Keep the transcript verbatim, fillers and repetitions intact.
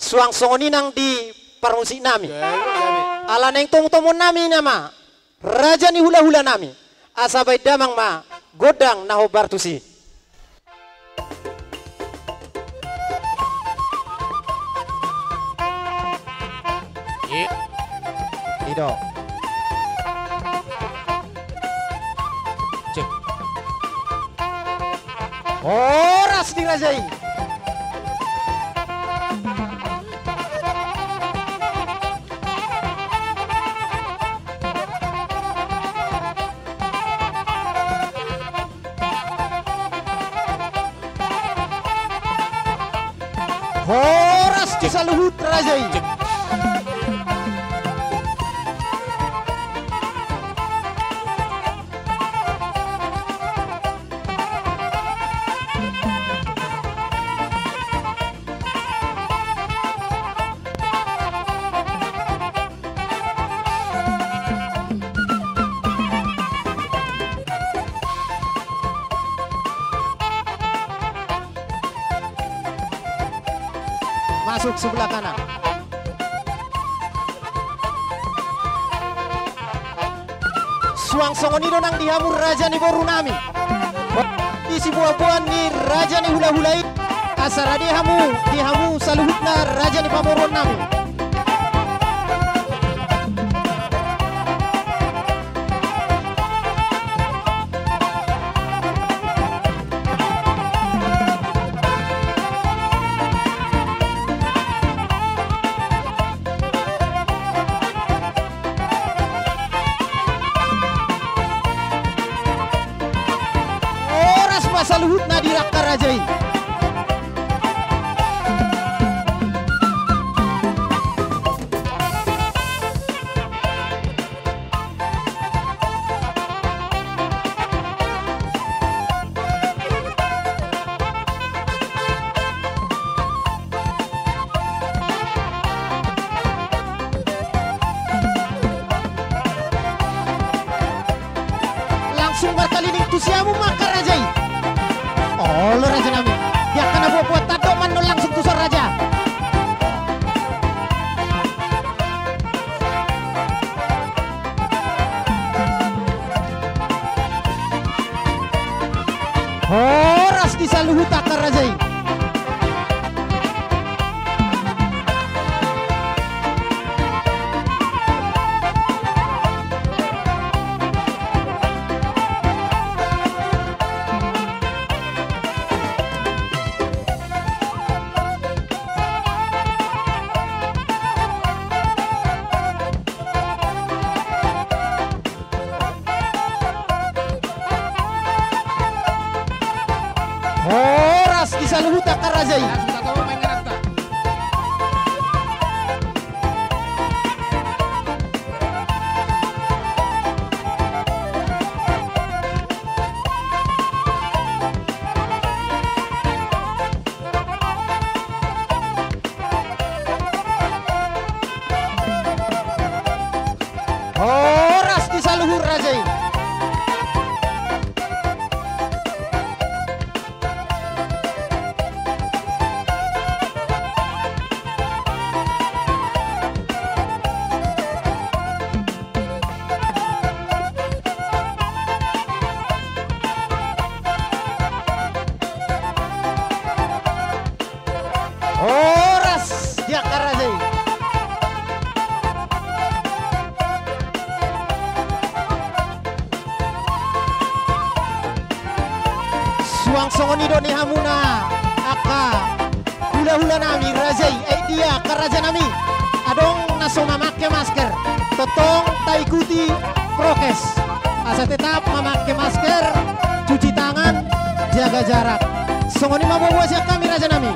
Suang songon i nang di parmusik nami. Ala naeng tomutomuon nami nama raja ni hulahula nami. Asa baen damang ma gondang na hombar tusi. I do. Cek. Horas di raja i. Horas di saluhut raja i. Masuk sebelah kanan. Suang songon i do nang di hamu raja ni boru nami. Di siboanboan ni raja ni hulahula i. Asa rade hamu, di hamu saluhutna raja ni pamoruon nami. Horas ma saluhutna di angka raja i. Langsung markeliling tu siamun ma angka raja i. Olo raja nami. Di angka na buat-buat tandok mannon langsung tu son raja. Horas di saluhut angka raja i. Horas di saluhut angka raja i. Horas di saluhut raja i. Horas di angka raja i. Suang songon i do di hamuna angka hulahula nami raja i, eh, dia angka raja nami. Adong na so mamangke masker, tongtong taikuti prokes. Asa tetap mamangke masker, cuci tangan, jaga jarak. Songon i ma boa-boa sian hami raja nami.